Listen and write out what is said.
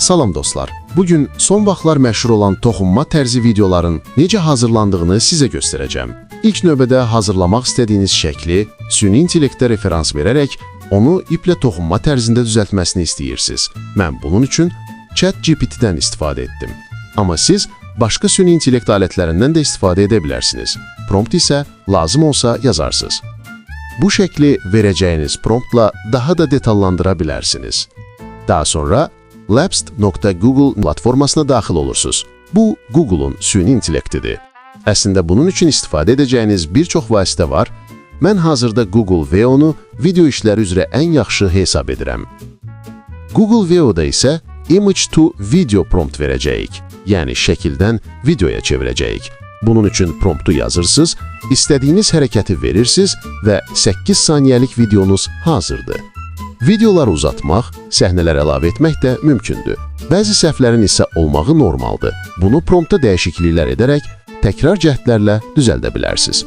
Salam dostlar. Bugün son vaxtlar məşhur olan toxunma tərzi videoların necə hazırlandığını sizə göstərəcəm. İlk növbədə hazırlamaq istədiyiniz şəkli süni intellektə referans verərək onu iplə toxunma tərzində düzəltməsini istəyirsiniz. Mən bunun üçün ChatGPT-dən istifadə etdim. Amma siz başqa süni intellekt alətlərindən də istifadə edə bilərsiniz. Prompt isə lazım olsa yazarsınız. Bu şəkli verəcəyiniz promptla daha da detallandıra bilərsiniz. Daha sonra labs.google platformasına daxil olursunuz. Bu, Google'un süni intellektidir. Əslində bunun üçün istifadə edəcəyiniz bir çox vasitə var. Mən hazırda Google Veo-nu video işləri üzrə ən yaxşı hesab edirəm. Google Veo-da isə Image to Video prompt verəcəyik. Yəni şəkildən videoya çevirəcəyik. Bunun üçün promptu yazırsınız, istədiyiniz hərəkəti verirsiniz və 8 saniyəlik videonuz hazırdır. Videoları uzatmaq, səhnələr əlavə etmək də mümkündür. Bəzi səhvlərin isə olmağı normaldır. Bunu prompta dəyişikliklər edərək təkrar cəhdlərlə düzəldə bilərsiniz.